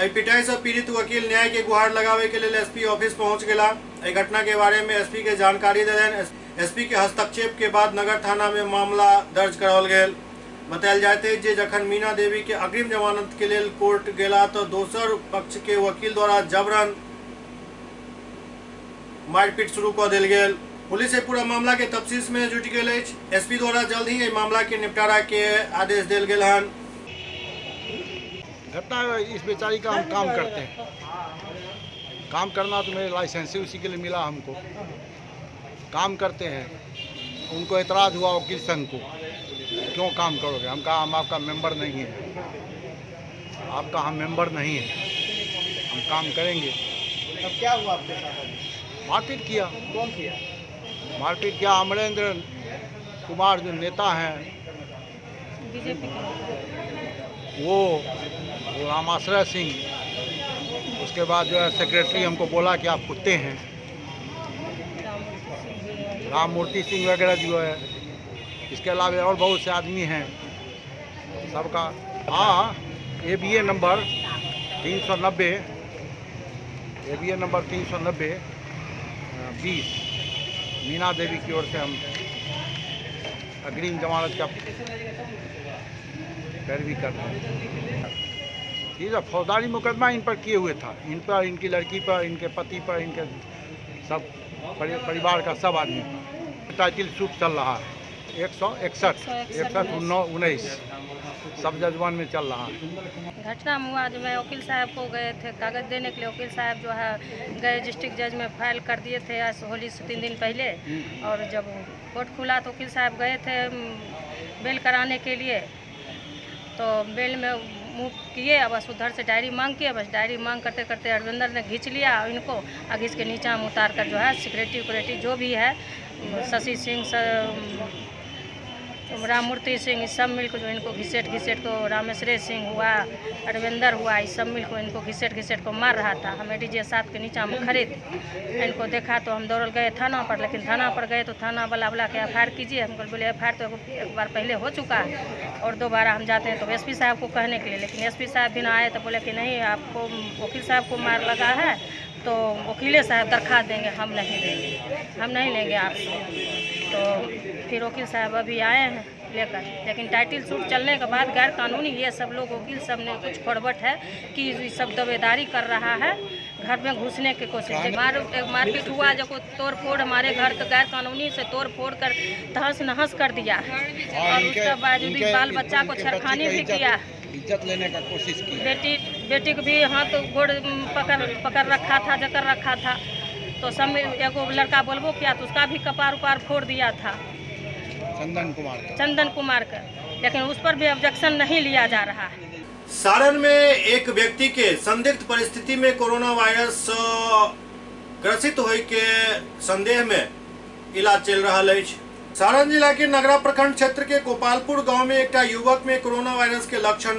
एहि पिटाई से पीड़ित वकील न्याय के गुहार लगावे के लेल एसपी ऑफिस पहुंच गेला। एहि घटना के बारे में एसपी के जानकारी देलनि। एसपी के हस्तक्षेप के बाद नगर थाना में मामला दर्ज कराओल गेल। बतायल जाइत अछि जे जखन मीना देवी के अग्रिम जमानत के लेल कोर्ट गेला तो दोसर पक्ष के वकील द्वारा जबरन मारपीट शुरू कऽ देल गेल। पुलिस पूरा मामला के तफ्तीश में जुटि गेल अछि। एसपी द्वारा जल्द ही एहि मामला के निपटारा के आदेश देल गेल हन। घटना इस बेचारी का हम काम करते हैं, काम करना तो मेरे लाइसेंस ही उसी के लिए मिला हमको। काम करते हैं, उनको एतराज़ हुआ वकील संघ को, क्यों काम करोगे? हम कहा हम आपका मेंबर नहीं है, आपका हम मेंबर नहीं है, हम काम करेंगे। तब क्या हुआ आपके साथ? मारपीट किया। कौन किया मारपीट किया? अमरेंद्र कुमार जो नेता हैं बीजेपी के, वो रामाश्रय सिंह, उसके बाद जो है सेक्रेटरी हमको बोला कि आप कुत्ते हैं, राममूर्ति सिंह वगैरह जो है, इसके अलावा और बहुत से आदमी हैं सबका। हाँ, ABA number 390, ABA number 390 20 Meena Devi की ओर से हम अग्रिम जमानत का पैरवी कर रहे हैं। ठीक है, फौजदारी मुकदमा इन पर किए हुए था, इन पर, इनकी लड़की पर, इनके पति पर, इनके सब परिवार का सब आदमी पर। टाइटल सूट चल रहा है 161 61 19 सब जजमान में चल रहा है। घटना हुआ जो मैं वकील साहब को गए थे कागज़ देने के लिए, वकील साहब जो है गए डिस्ट्रिक्ट जज में फाइल कर दिए थे आज होली से 3 दिन पहले। और जब कोर्ट खुला तो वकील साहब गए थे बेल कराने के लिए, तो बेल में मूव किए, बस उधर से डायरी मांग किए, बस डायरी मांग करते करते अरविंदर ने खींच लिया इनको, और खींच के नीचा में उतार कर जो है सिक्योरिटी उक्योरिटी जो भी है, शशि सिंह, राममूर्ति सिंह, सब मिलकर जो इनको घिसेट घिसेट को, रामेश्वरे सिंह हुआ, अरविंदर हुआ, ये सब मिलकर इनको घिसेट घिसेट को मार रहा था। हम ADJ 7 के नीचा में खड़े थे, इनको देखा तो हम दौड़ गए थाना पर, लेकिन थाना पर गए तो थाना वाला बोला कि FIR कीजिए। हमको बोले FIR तो एक बार पहले हो चुका है और दोबारा हम जाते हैं तो SP साहब को कहने के लिए, लेकिन SP साहब भी ना आए तो बोले कि नहीं आपको वकील साहब को मार लगा है तो वकीले साहब दरख्वास्त देंगे, हम नहीं देंगे, हम नहीं लेंगे आपसे। तो फिर वकील साहब अभी आए हैं लेकर, लेकिन टाइटल सूट चलने के बाद गैर कानूनी ये सब लोग वकील सब ने कुछ फड़बट है कि ये सब दबेदारी कर रहा है, घर में घुसने की कोशिश। मारपीट हुआ जो तोड़ फोड़ हमारे घर का गैर कानूनी से तोड़ फोड़ कर तहस नहस कर दिया, और उसके बावजूद बाल बच्चा को छेड़खानी भी किया, इज्जत लेने का कोशिश की, बेटी बेटी को भी हाथ गोड़ पकड़ पकड़ रखा था, जकड़ रखा था। तो सब एगो लड़का बोलबो किया तो उसका भी कपार उपार फोड़ दिया था, चंदन कुमार का, लेकिन उस पर भी ऑब्जेक्शन नहीं लिया जा रहा है। सारण में एक व्यक्ति के संदिग्ध परिस्थिति में कोरोना वायरस ग्रसित होय के संदेह में इलाज चल रहा अछि। सारण जिला के नगरा प्रखंड क्षेत्र के गोपालपुर गांव में एकटा युवक में कोरोना वायरस के लक्षण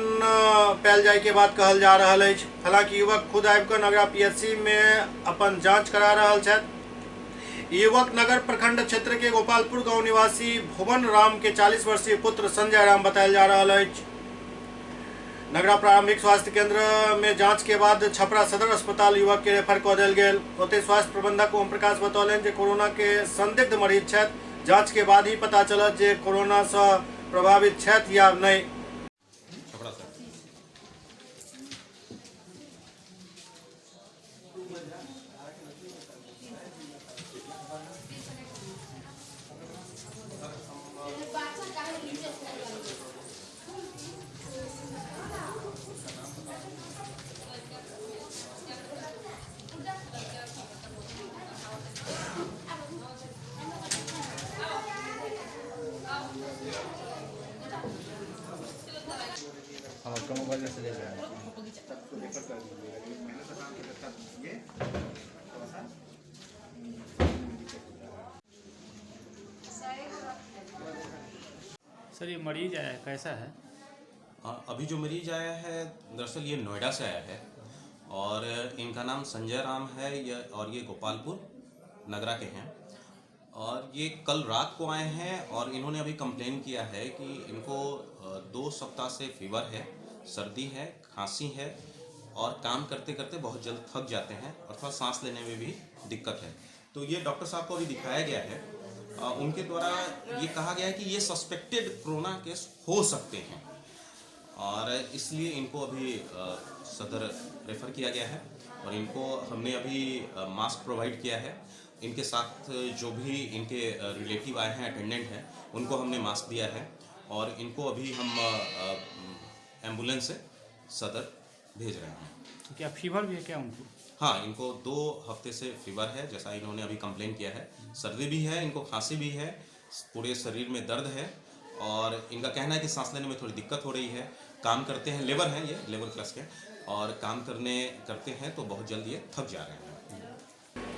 पायल जाय के बात कहल जा रहा अछि। हालांकि युवक खुद आबि कऽ नगरा PHC में अपन जांच करा रहल छथि। युवक नगर प्रखंड क्षेत्र के गोपालपुर गांव निवासी भुवन राम के 40 वर्षीय पुत्र संजय राम बतायल जा रहा अछि। नगरा प्रारंभिक स्वास्थ्य केंद्र में जांच के बाद छपरा सदर अस्पताल युवक के रेफर कऽ देल गेल। ओतहि स्वास्थ्य प्रबंधक ओम प्रकाश बतौलनि जे कोरोना के संदिग्ध मरीज छथि, जांच के बाद ही पता चलत जे कोरोना सँ प्रभावित छथि या नहि। आपका मोबाइल से ले जाएगा सबको रेफर कर दीजिएगा, लेकिन पहले तो काम के साथ ये थोड़ा सा। सर ये मरीज आया है, कैसा है? अभी जो मरीज आया है दरअसल ये नोएडा से आया है और इनका नाम संजय राम है ये, और ये गोपालपुर नगरा के हैं और ये कल रात को आए हैं और इन्होंने अभी कंप्लेन किया है कि इनको 2 सप्ताह से फीवर है, सर्दी है, खांसी है और काम करते करते बहुत जल्द थक जाते हैं और थोड़ा सांस लेने में भी दिक्कत है। तो ये डॉक्टर साहब को अभी दिखाया गया है, उनके द्वारा ये कहा गया है कि ये सस्पेक्टेड कोरोना केस हो सकते हैं और इसलिए इनको अभी सदर रेफ़र किया गया है और इनको हमने अभी मास्क प्रोवाइड किया है। इनके साथ जो भी इनके रिलेटिव आए हैं, अटेंडेंट हैं, उनको हमने मास्क दिया है और इनको अभी हम एम्बुलेंस से सदर भेज रहे हैं। तो क्या फीवर भी है क्या उनको? हाँ, इनको 2 हफ्ते से फीवर है, जैसा इन्होंने अभी कंप्लेन किया है। सर्दी भी है, इनको खांसी भी है, पूरे शरीर में दर्द है और इनका कहना है कि सांस लेने में थोड़ी दिक्कत हो रही है। काम करते हैं, लेबर हैं, ये लेबर क्लास के, और काम करते हैं तो बहुत जल्द ये थक जा रहे हैं।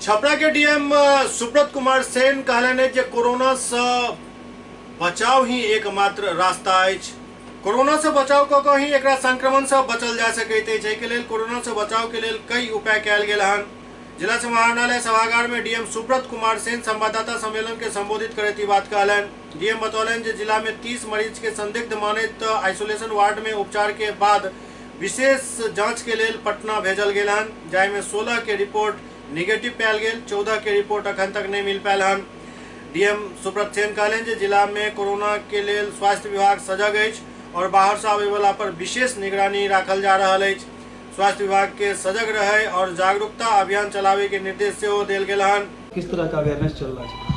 छपरा के डीएम सुब्रत कुमार सेन कहलनि जे कोरोना से बचाव ही एकमात्र रास्ता अछि। कोरोना से बचाव कऽ कऽ ही एकरा संक्रमण से बचल जा सकैत अछि। एहिके लेल कोरोना से बचाव के लेल कई उपाय कयल गेल हन। जिला समाहरणालय सभागार में डीएम सुब्रत कुमार सेन संवाददाता सम्मेलन के संबोधित करैत ई बात कहलनि। डीएम बतौलनि जे जिला में 30 मरीज के संदिग्ध मानैत आइसोलेशन वार्ड में उपचार के बाद विशेष जांच के लेल पटना भेजल गेल हन, जाहिमे 16 के रिपोर्ट निगेटिव पायल गेल, 14 के रिपोर्ट अखन तक नहीं मिल पायल हन। डीएम सुब्रत सेन कहलनि जे जिला में कोरोना के लेल स्वास्थ्य विभाग सजग अछि और बाहर से आबय वाला पर विशेष निगरानी राखल जा रहल अछि। स्वास्थ्य विभाग के सजग रहे और जागरूकता अभियान चलावे के निर्देश सेहो देल गेल हन। किस तरह का अवेयरनेस चल रहा है?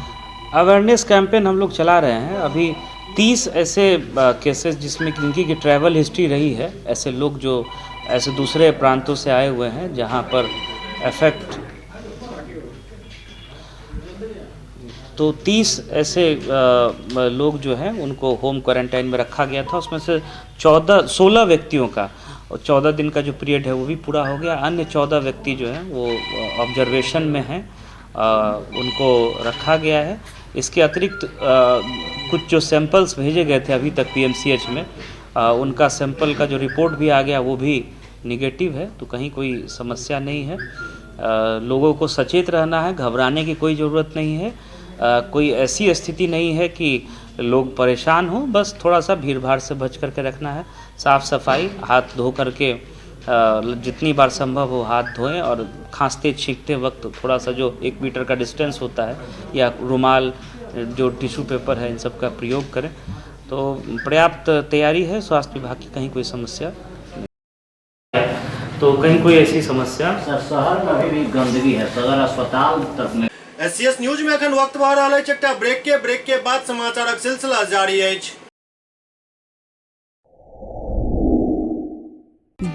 अवेयरनेस कैंपेन हम लोग चला रहे हैं। अभी 30 ऐसे केसेस जिसमें जिनकी की ट्रैवल हिस्ट्री रही है, ऐसे लोग जो ऐसे दूसरे प्रांतों से आए हुए हैं जहां पर इफेक्ट, तो 30 ऐसे लोग जो हैं उनको होम क्वारंटाइन में रखा गया था। उसमें से 16 व्यक्तियों का और 14 दिन का जो पीरियड है वो भी पूरा हो गया। अन्य 14 व्यक्ति जो हैं वो ऑब्जर्वेशन में हैं, उनको रखा गया है। इसके अतिरिक्त कुछ जो सैंपल्स भेजे गए थे अभी तक पीएमसीएच में, उनका सैंपल का जो रिपोर्ट भी आ गया वो भी निगेटिव है, तो कहीं कोई समस्या नहीं है। लोगों को सचेत रहना है, घबराने की कोई ज़रूरत नहीं है। कोई ऐसी स्थिति नहीं है कि लोग परेशान हों, बस थोड़ा सा भीड़ भाड़ से बच करके रखना है। साफ़ सफाई, हाथ धो करके जितनी बार संभव हो हाथ धोएं और खांसते छींकते वक्त थोड़ा सा जो 1 मीटर का डिस्टेंस होता है या रुमाल जो टिश्यू पेपर है, इन सब का प्रयोग करें। तो पर्याप्त तैयारी है स्वास्थ्य विभाग की, कहीं कोई समस्या तो कहीं कोई ऐसी समस्या। सर शहर में अभी भी गंदगी है, सदर अस्पताल तक में। एससीएस न्यूज में अखन वक्त भऽ रहल अछि एकटा ब्रेक के बाद समाचारक सिलसिला जारी अछि।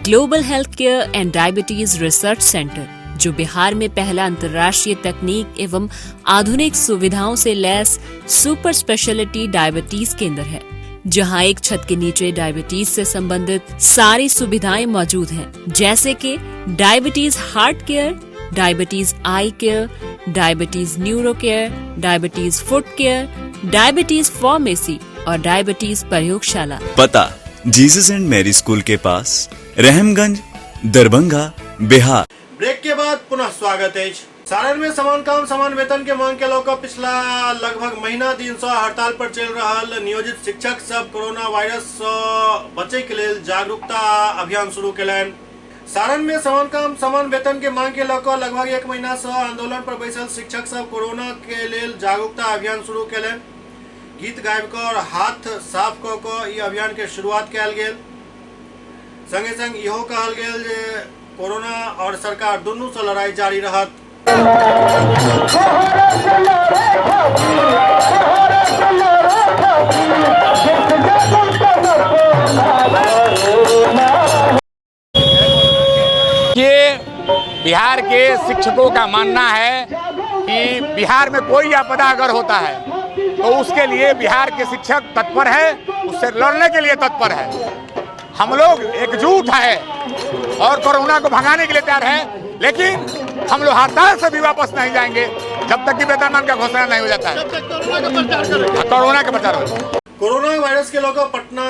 Global health care and diabetes research centre, जो बिहार में पहला अंतर्राष्ट्रीय तकनीक एवं आधुनिक सुविधाओं से लैस सुपर स्पेशलिटी डायबिटीज केंद्र है, जहां एक छत के नीचे डायबिटीज से संबंधित सारी सुविधाएं मौजूद हैं, जैसे कि diabetes heart care, diabetes eye care, diabetes neuro care, diabetes foot care, diabetes pharmacy और डायबिटीज प्रयोगशाला। पता जीसस एंड मैरी स्कूल के पास, रहमगंज, दरभंगा, बिहार। ब्रेक के बाद पुनः स्वागत है। सारण में समान काम समान वेतन के मांग के लऽ पिछला लगभग महीना दिन से हड़ताल पर चल रहा नियोजित शिक्षक सब कोरोना वायरस से बचे के लेल जागरूकता अभियान शुरू केलनि। सारण में समान काम समान वेतन के मांग के लऽ लगभग एक महीना से आंदोलन पर बैसल शिक्षक सब कोरोना के लेल जागरूकता अभियान शुरू केलनि। गीत गाबि कऽ और हाथ साफ कऽ कऽ ई अभियान के शुरुआत कयल गेल। संगे संग इहो कहल गेल जे कोरोना और सरकार दुनू से लड़ाई जारी रहत। ये बिहार के शिक्षकों का मानना है कि बिहार में कोई आपदा अगर होता है तो उसके लिए बिहार के शिक्षक तत्पर है, उससे लड़ने के लिए तत्पर है। हम लोग एकजुट है और कोरोना को भगाने के लिए तैयार हैं, लेकिन हम लोग हड़ताल से भी वापस नहीं जाएंगे जब तक कि वेतनमान का घोषणा नहीं हो जाता है। कोरोना का प्रचार हो। कोरोना वायरस के लऽ पटना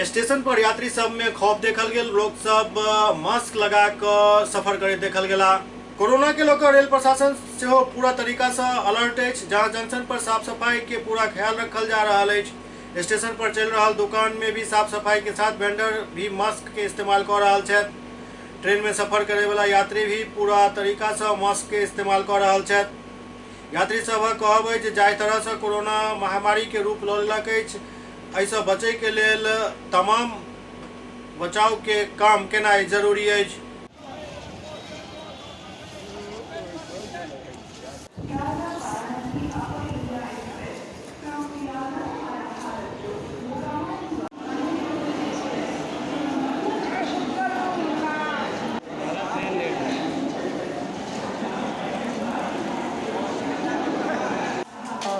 स्टेशन पर यात्री सब में खौफ देखल गेल। लोग सब मास्क लगा कऽ सफर करैत देखल गेला। कोरोना के लऽ रेल प्रशासन सेहो पूरा तरीका से अलर्ट अछि। जहां जंक्शन पर साफ सफाई के पूरा ख्याल रखल जा रहा अछि। स्टेशन पर चल रहा दुकान में भी साफ सफाई के साथ वेंडर भी मास्क के इस्तेमाल कऽ रहल छथि। ट्रेन में सफर करे वाला यात्री भी पूरा तरीका से मास्क के इस्तेमाल कऽ रहल छथि। यात्री सभक कहब अछि जे जाहि तरह से कोरोना महामारी के रूप लऽ लेलक अछि, एहिसँ बचय के लेल तमाम बचाव के काम केनाइ जरूरी अछि।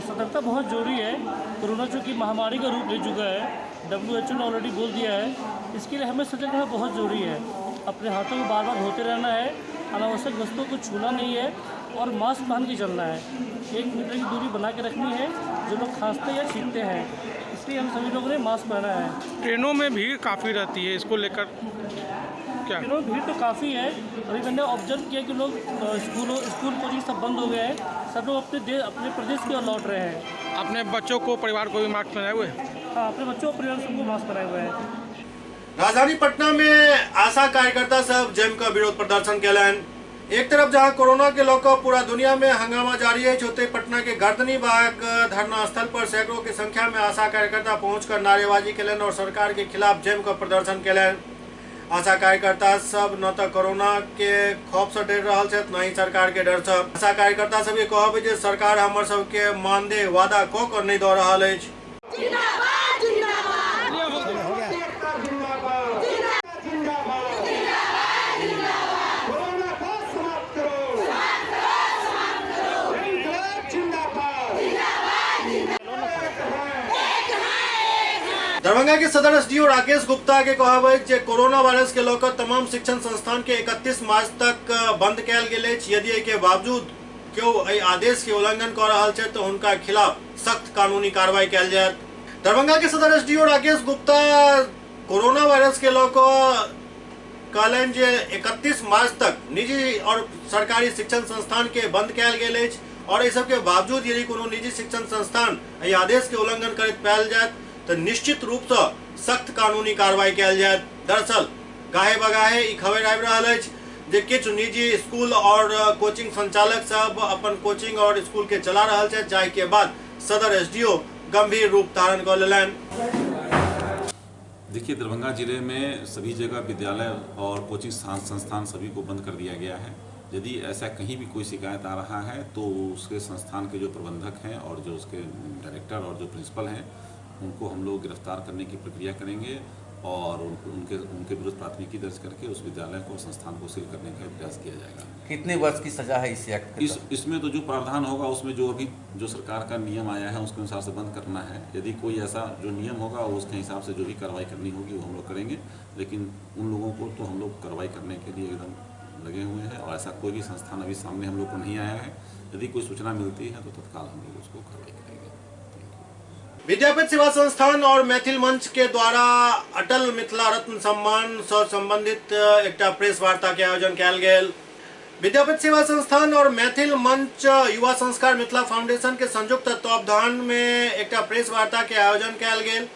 सतर्कता बहुत ज़रूरी है। कोरोना चूँकि महामारी का रूप ले चुका है, WHO ने ऑलरेडी बोल दिया है, इसके लिए हमें सतर्क रहना बहुत ज़रूरी है। अपने हाथों को बार बार धोते रहना है, अनावश्यक वस्तुओं को छूना नहीं है और मास्क पहन के चलना है। 1 मीटर की दूरी बना के रखनी है जो लोग खांसते या छींकते हैं, इसलिए हम सभी लोगों ने मास्क पहना है। ट्रेनों में भीड़ काफ़ी रहती है, इसको लेकर क्या? ट्रेनों में भीड़ तो काफ़ी है। अभी मैंने ऑब्जर्व किया कि लोग स्कूल कोचिंग सब बंद हो गए हैं, सब लोग अपने प्रदेश की ओर लौट रहे हैं। अपने बच्चों को, परिवार को भी मास्क पहनाए हुए? हाँ, अपने बच्चों परिवार सबको मास्क पहनाए हुए हैं। राजधानी पटना में आशा कार्यकर्ता सब जम का विरोध प्रदर्शन केलनि। एक तरफ जहां कोरोना के लऽ पूरा दुनिया में हंगामा जारी है, ओतहि पटना के गर्दनी बाग धरना स्थल पर सैकड़ों की संख्या में आशा कार्यकर्ता पहुंचकर नारेबाजी केलनि और सरकार के खिलाफ जम का प्रदर्शन केलनि। आशा कार्यकर्ता सब न तो कोरोना के खौफ से डर रहा छथि, न ही सरकार के डर से। आशा कार्यकर्ता सबके कहब जे सरकार हमर सबके मानदेय वादा कऽ कऽ नहि दऽ रहल अछि। दरभंगा के सदर एसडीओ राकेश गुप्ता के कहब अछि जे कोरोना वायरस के लऽ तमाम शिक्षण संस्थान के 31 मार्च तक बंद कयल गेल अछि। यदि एहि के बावजूद केओ एहि आदेश के उल्लंघन कऽ रहल छथि तऽ हुनका खिलाफ सख्त कानूनी कार्रवाई कयल जायत। दरभंगा के सदर SDO Rakesh Gupta corona virus के लऽ कहलनि जे 31 मार्च तक निजी और सरकारी शिक्षण संस्थान के बंद कयल गेल अछि और एहि सबके बावजूद यदि कोनो निजी शिक्षण संस्थान एहि आदेश के उल्लंघन करैत पायल जायत तो निश्चित रूप से सख्त कानूनी कार्रवाई कयल जायत। दरअसल गाहे बगाहे ई खबर आबि रहल अछि जे किछु निजी स्कूल और कोचिंग संचालक सब अपन कोचिंग और स्कूल के चला रहल छथि, जाहि के बाद सदर एसडीओ गंभीर रूप धारण कऽ लेलनि। देखिए, दरभंगा जिले में सभी जगह विद्यालय और कोचिंग संस्थान सभी को बंद कर दिया गया है। यदि ऐसा कहीं भी कोई शिकायत आ रहा है तो उसके संस्थान के जो प्रबंधक हैं और जो उसके डायरेक्टर और जो प्रिंसिपल हैं उनको हम लोग गिरफ्तार करने की प्रक्रिया करेंगे और उनके उनके विरुद्ध प्राथमिकी दर्ज करके उस विद्यालय को, संस्थान को सील करने का प्रयास किया जाएगा। कितने वर्ष की सजा है इस एक्ट? इसमें तो जो प्रावधान होगा उसमें जो अभी जो सरकार का नियम आया है उसके अनुसार से बंद करना है। यदि कोई ऐसा जो नियम होगा उसके हिसाब से जो भी कार्रवाई करनी होगी वो हम लोग करेंगे, लेकिन उन लोगों को तो हम लोग कार्रवाई करने के लिए एकदम लगे हुए हैं और ऐसा कोई भी संस्थान अभी सामने हम लोग को नहीं आया है। यदि कोई सूचना मिलती है तो तत्काल हम लोग उसको कार्रवाई करेंगे। विद्यापति सेवा संस्थान और मैथिल मंच के द्वारा अटल मिथिला रत्न सम्मान से संबंधित एकटा प्रेस वार्ता के आयोजन कयल गेल। विद्यापति सेवा संस्थान और मैथिल मंच युवा संस्कार मिथिला फाउंडेशन के संयुक्त तत्वावधान में एकटा प्रेस वार्ता के आयोजन कयल गेल।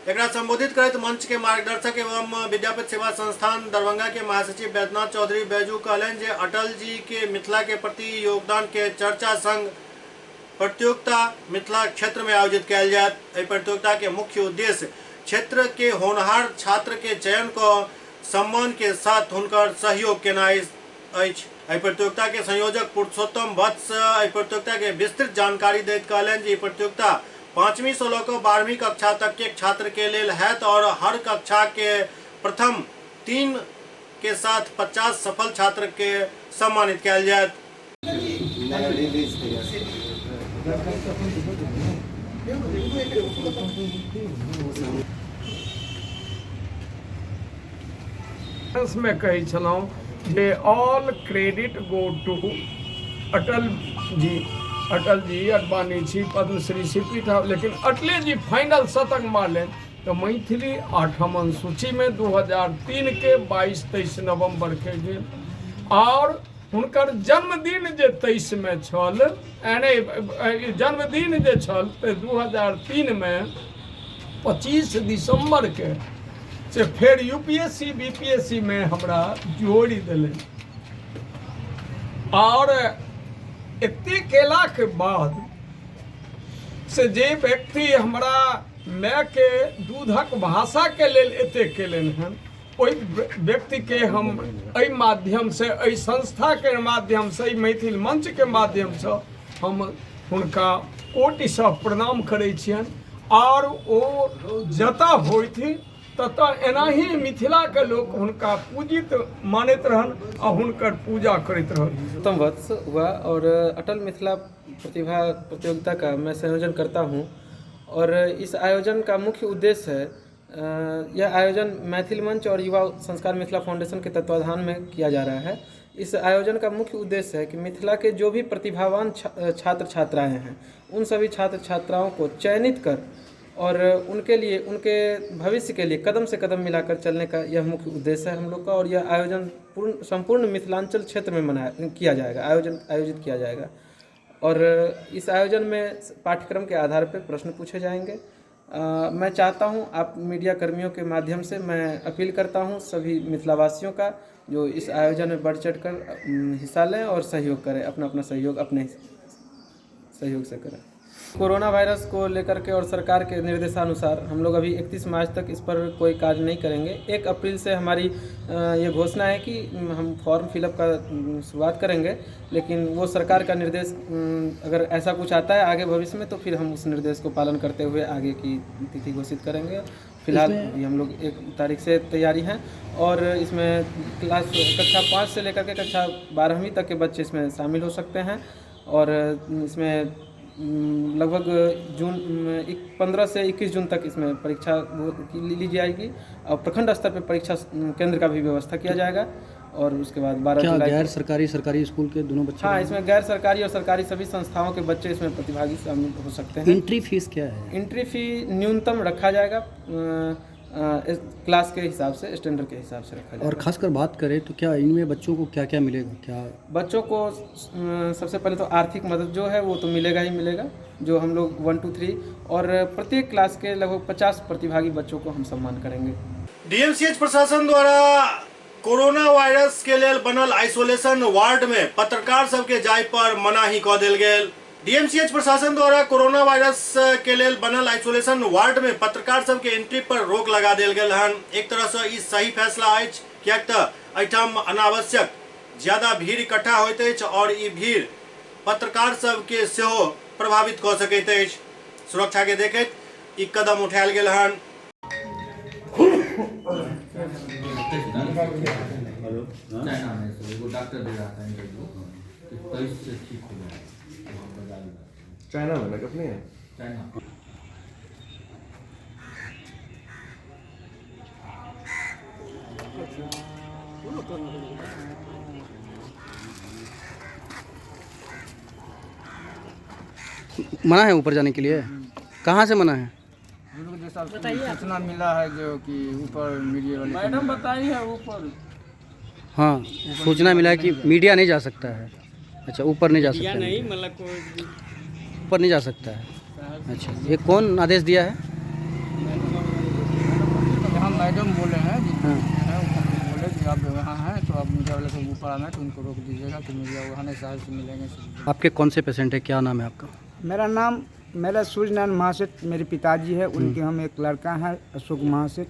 एकरा संबोधित करैत मंच के मार्गदर्शक एवं विद्यापति सेवा संस्थान दरभंगा के महासचिव बैद्यनाथ चौधरी बैजू कहलनि जे अटल जी के मिथिला के प्रति योगदान के चर्चा संग प्रतियोगिता मिथिला क्षेत्र में आयोजित कयल जायत। एहि प्रतियोगिता के मुख्य उद्देश्य क्षेत्र के होनहार छात्र के चयन क सम्मान के साथ हुनकर सहयोग केनाइ अछि। एहि प्रतियोगिता के संयोजक पुरुषोत्तम वत्स एहि प्रतियोगिता के विस्तृत जानकारी दैत कहलनि जे ई प्रतियोगिता 5वीं से लऽ कऽ 12वीं कक्षा तक के छात्र के लेल हैत और हर कक्षा के प्रथम 3 के साथ 50 सफल छात्र के सम्मानित कयल जायत। में कहै छलहुँ जे all credit go to Atal ji. Atal ji Advani छी, पद्मश्री सी.पी. ठाकुर, लेकिन अटले जी फाइनल शतक मारलनि तो मैथिली 8म अनुसूची में 2003 के 22-23 नवंबर के गेल और हुनकर जन्मदिन जे 23 में छल, जन्मदिन जे छल तो 2003 में 25 दिसंबर के से फेर यूपीएससी बीपीएससी में हमरा जोड़ि देलनि। और एते केला के बाद से जे व्यक्ति हमरा माय के दूधक भाषा के लेल एते केलनि हन, ओहि व्यक्ति के हम एहि माध्यम से, एहि संस्था के माध्यम से, एहि मैथिल मंच के माध्यम से हम हुनका कोटिसँ प्रणाम करै छियनि। और ओ जतऽ होइथिन ततऽ एनाही मिथिला के लोक हुनका पूजित मानैत रहन आ हुनकर पूजा करैत रहन। उत्तम वत्स हुआ और अटल मिथिला प्रतिभा प्रतियोगिता का मैं संयोजन करता हूँ और इस आयोजन का मुख्य उद्देश्य है, यह आयोजन मैथिल मंच और युवा संस्कार मिथिला फाउंडेशन के तत्वाधान में किया जा रहा है। इस आयोजन का मुख्य उद्देश्य है कि मिथिला के जो भी प्रतिभावान छात्र छात्राएं हैं, उन सभी छात्र छात्राओं को चयनित कर और उनके लिए, उनके भविष्य के लिए कदम से कदम मिलाकर चलने का यह मुख्य उद्देश्य है हम लोग का। और यह आयोजन पूर्ण संपूर्ण मिथिलांचल क्षेत्र में मनाया किया जाएगा, आयोजन आयोजित किया जाएगा। और इस आयोजन में पाठ्यक्रम के आधार पर प्रश्न पूछे जाएंगे। मैं चाहता हूं आप मीडिया कर्मियों के माध्यम से मैं अपील करता हूं सभी मिथिलावासियों का जो इस आयोजन में बढ़ चढ़ कर हिस्सा लें और सहयोग करें, अपना अपना सहयोग अपने सहयोग से करें। कोरोना वायरस को लेकर के और सरकार के निर्देशानुसार हम लोग अभी 31 मार्च तक इस पर कोई कार्य नहीं करेंगे। 1 अप्रैल से हमारी ये घोषणा है कि हम फॉर्म फिलअप का शुरुआत करेंगे, लेकिन वो सरकार का निर्देश अगर ऐसा कुछ आता है आगे भविष्य में तो फिर हम उस निर्देश को पालन करते हुए आगे की तिथि घोषित करेंगे। फिलहाल अभी हम लोग 1 तारीख से तैयारी है और इसमें क्लास कक्षा 5 से लेकर के कक्षा 12वीं तक के बच्चे इसमें शामिल हो सकते हैं। और इसमें लगभग जून 15 से 21 जून तक इसमें परीक्षा ली जाएगी और प्रखंड स्तर पर परीक्षा केंद्र का भी व्यवस्था किया जाएगा। और उसके बाद 12 जुलाई गैर सरकारी सरकारी स्कूल के दोनों बच्चे, हाँ, इसमें गैर सरकारी और सरकारी सभी संस्थाओं के बच्चे इसमें प्रतिभागी शामिल हो सकते हैं। एंट्री फीस क्या है? एंट्री फी न्यूनतम रखा जाएगा क्लास के हिसाब से, स्टैंडर्ड के हिसाब से रखा जाएगा। और खासकर बात करें तो क्या इनमें बच्चों को क्या क्या मिलेगा? क्या बच्चों को सबसे पहले तो आर्थिक मदद जो है वो तो मिलेगा ही मिलेगा, जो हम लोग 1 2 3 और प्रत्येक क्लास के लगभग 50 प्रतिभागी बच्चों को हम सम्मान करेंगे। डीएमसीएच प्रशासन द्वारा कोरोना वायरस के लेल बनल आइसोलेशन वार्ड में पत्रकार सबके जाय पर मनाही कऽ देल गेल। डीएमसीएच प्रशासन द्वारा कोरोना वायरस के लेल बनल आइसोलेशन वार्ड में पत्रकार सबके एंट्री पर रोक लगा देल गेल हन। एक तरह से ई सही फैसला अछि, किएक तऽ एहिठाम अनावश्यक ज्यादा भीड़ इकट्ठा होइत अछि और ई भीड़ पत्रकार सबके सेहो प्रभावित कऽ सकैत अछि। सुरक्षा के देखैत ई कदम उठायल गेल हन। चाइना में अपने चाइना मना है ऊपर जाने के लिए? कहाँ से मना है? सूचना मिला है जो कि ऊपर मीडिया वाले मैडम बताई है ऊपर। हाँ, सूचना मिला है कि मीडिया नहीं जा सकता है। अच्छा, ऊपर नहीं जा सकता है। नहीं, मतलब ऊपर नहीं जा सकता है। अच्छा, ये कौन आदेश दिया है? यहाँ मैडम बोले हैं, हाँ। बोले कि आप यहाँ हैं तो आप मीडिया वाले से ऊपर आना है तो उनको रोक दीजिएगा कि मीडिया वहाँ नहीं साहब से मिलेंगे। आपके कौन से पेशेंट है, क्या नाम है आपका? मेरा नाम मेरा सूर्यनारायण महासेठ, मेरे पिताजी है, उनके हम एक लड़का है अशोक महासेठ।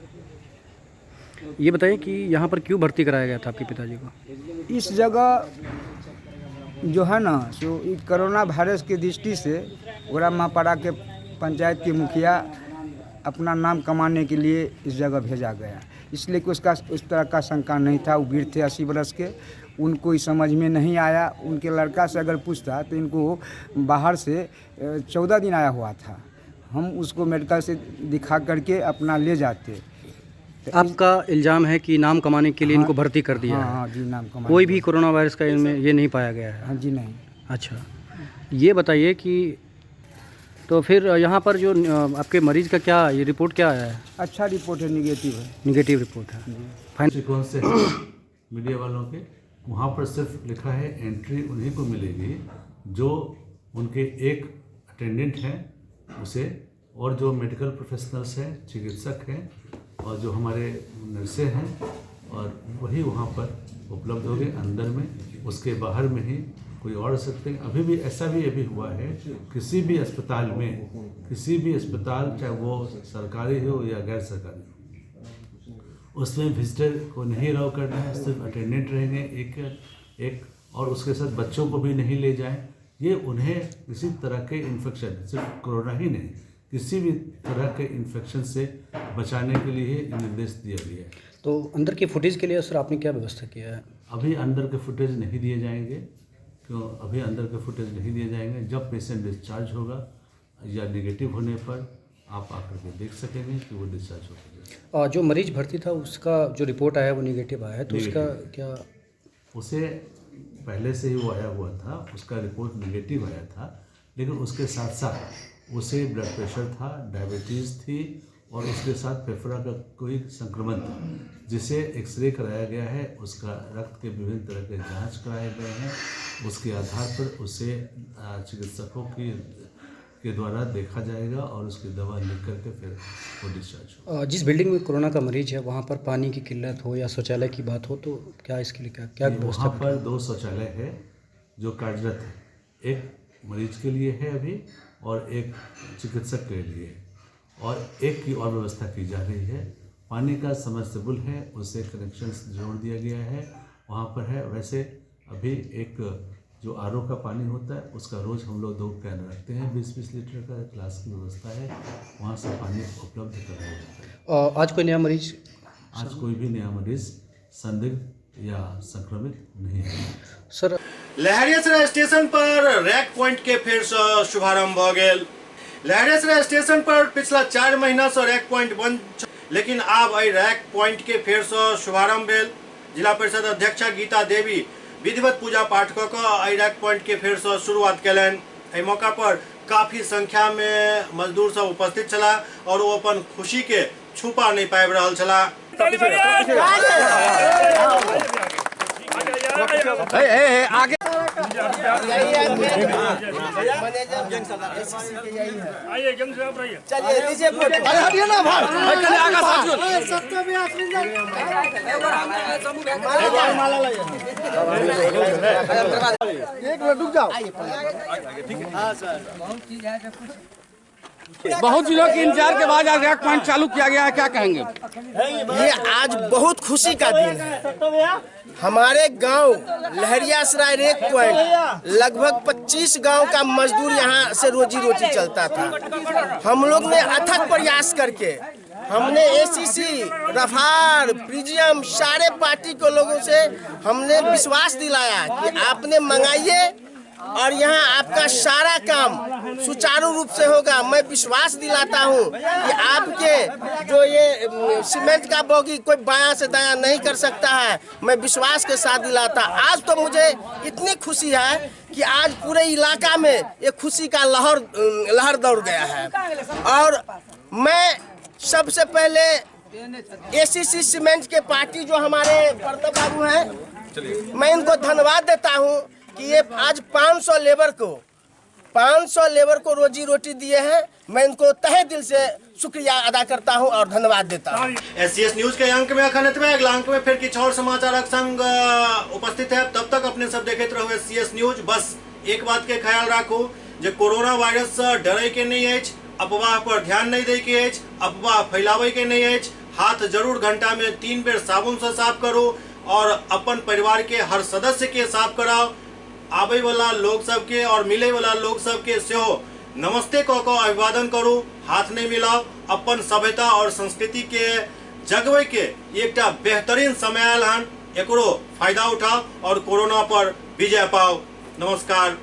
ये बताइए कि यहाँ पर क्यों भर्ती कराया गया था आपके पिताजी को? इस जगह जो है ना, सो कोरोना वायरस की दृष्टि से गोरा के पंचायत के मुखिया अपना नाम कमाने के लिए इस जगह भेजा गया, इसलिए कि उसका उस तरह का शंका नहीं था। वो वीर थे 80 बरस के, उनको ही समझ में नहीं आया। उनके लड़का से अगर पूछता तो इनको बाहर से 14 दिन आया हुआ था, हम उसको मेडिकल से दिखा करके अपना ले जाते। तो आपका इल्ज़ाम है कि नाम कमाने के लिए, हाँ, इनको भर्ती कर दिया। हाँ, हाँ जी, नाम कमाने। कोई भी कोरोना वायरस का इनमें ये नहीं पाया गया है? हाँ जी, नहीं। अच्छा, ये बताइए कि तो फिर यहाँ पर जो आपके मरीज़ का क्या ये रिपोर्ट क्या आया है? अच्छा रिपोर्ट है, निगेटिव है। निगेटिव रिपोर्ट है। फाइनल कौन से मीडिया वालों के वहाँ पर सिर्फ लिखा है एंट्री उन्हीं को मिलेगी जो उनके एक अटेंडेंट हैं उसे, और जो मेडिकल प्रोफेशनल्स हैं, चिकित्सक हैं और जो हमारे नर्सें हैं, और वही वहाँ पर उपलब्ध होंगे अंदर में, उसके बाहर में ही कोई और सकते हैं। अभी भी ऐसा भी अभी हुआ है किसी भी अस्पताल में, किसी भी अस्पताल चाहे वो सरकारी हो या गैर सरकारी हो, उसमें विजिटर को नहीं अलाउ करना है, सिर्फ अटेंडेंट रहेंगे एक एक, और उसके साथ बच्चों को भी नहीं ले जाएं। ये उन्हें किसी तरह के इन्फेक्शन, सिर्फ कोरोना ही नहीं, किसी भी तरह के इन्फेक्शन से बचाने के लिए निर्देश दिया गया है। तो अंदर की फुटेज के लिए सर आपने क्या व्यवस्था किया है? अभी अंदर के फुटेज नहीं दिए जाएंगे। क्यों अभी अंदर के फुटेज नहीं दिए जाएंगे? जब पेशेंट डिस्चार्ज होगा या निगेटिव होने पर आप आकर के देख सकेंगे कि वो डिस्चार्ज हो गया। जो मरीज भर्ती था उसका जो रिपोर्ट आया वो निगेटिव आया है, तो उसका क्या? उसे पहले से ही वो आया हुआ था, उसका रिपोर्ट निगेटिव आया था, लेकिन उसके साथ साथ उसे ब्लड प्रेशर था, डायबिटीज़ थी और उसके साथ फेफड़ा का कोई संक्रमण था, जिसे एक्सरे कराया गया है, उसका रक्त के विभिन्न तरह के जांच कराए गए हैं, उसके आधार पर उसे चिकित्सकों के द्वारा देखा जाएगा और उसकी दवा लिख करके फिर वो डिस्चार्ज होगा। जिस बिल्डिंग में कोरोना का मरीज है वहाँ पर पानी की किल्लत हो या शौचालय की बात हो तो क्या इसके लिए क्या क्या व्यवस्था? वहाँ पर 2 शौचालय है जो कार्यरत है, एक मरीज के लिए है अभी और एक चिकित्सक के लिए है, और एक की और व्यवस्था की जा रही है। पानी का समर्सिबल है, उसे कनेक्शन जोड़ दिया गया है वहाँ पर है। वैसे अभी एक जो आरओ का पानी होता है उसका रोज़ हम लोग 2 can रखते हैं, 20-20 लीटर का ग्लास की व्यवस्था है, वहाँ से पानी उपलब्ध कराया जाता है। आज कोई नया मरीज? आज कोई भी नया मरीज संदिग्ध या संक्रमित नहीं है। सर, लहेरियासराय स्टेशन पर रैक पॉइंट के फिर से शुभारंभ हो गेल। लहेरियासराय स्टेशन पर पिछला 4 महीना से रैक पॉइंट बंद, लेकिन आब एहि रैक पॉइंट के फेर से शुभारंभ भेल। जिला परिषद अध्यक्षा गीता देवी विधिवत पूजा पाठ कऽ कऽ एहि रैक पॉइंट के फेर से शुरुआत कयलनि। एहि मौका पर काफी संख्या में मजदूर सब उपस्थित छलाह और वो अपन खुशी के छुपा नहीं पाबि रहल छलाह। आगे एक मिनट रुक जाओ। बहुत दिनों के इंतजार के बाद आज रैक पॉइंट चालू किया गया है, क्या कहेंगे? ये आज बहुत खुशी का दिन है। हमारे गांव लहरियासराय रेक पॉइंट लगभग 25 गांव का मजदूर यहां से रोजी रोटी चलता था। हम लोग ने अथक प्रयास करके हमने एसीसी, रफार, प्रिजियम सारे पार्टी के लोगों से हमने विश्वास दिलाया कि आपने मंगाइए और यहाँ आपका सारा काम सुचारू रूप से होगा। मैं विश्वास दिलाता हूँ कि आपके जो ये सीमेंट का बोगी कोई बायां से दायां नहीं कर सकता है, मैं विश्वास के साथ दिलाता। आज तो मुझे इतनी खुशी है कि आज पूरे इलाका में ये खुशी का लहर दौड़ गया है। और मैं सबसे पहले एसीसी सीमेंट के पार्टी जो हमारे प्रताप बाबू हैं, मैं इनको धन्यवाद देता हूँ कि ये आज 500 लेबर को 500 लेबर को रोजी रोटी दिए हैं। मैं इनको तहे दिल से शुक्रिया अदा करता हूं और धन्यवाद देता हूं। एससीएस न्यूज के अंक में अखन एतबे। अगला अंक में फिर किछु और समाचारक संग उपस्थित है। तब तक अपने सब देखैत रहू एससीएस न्यूज। बस एक बात के ख्याल राखू जे कोरोना वायरस से डरे के नहीं अछि, अफवाह पर ध्यान नहीं दे के अछि, अफवाह फैलावे के नहीं अछि। हाथ जरूर घंटा में 3 बेर साबुन से साफ करू और अपन परिवार के हर सदस्य के साफ कराओ। आबै वाला लोग सबके और मिले वाला लोग सबके सेहो नमस्ते कऽ कऽ अभिवादन करू, हाथ नहीं मिलाओ। अपन सभ्यता और संस्कृति के जगबै के एकटा बेहतरीन समय आयल हन, एकरो फायदा उठाओ और कोरोना पर विजय पाओ। नमस्कार,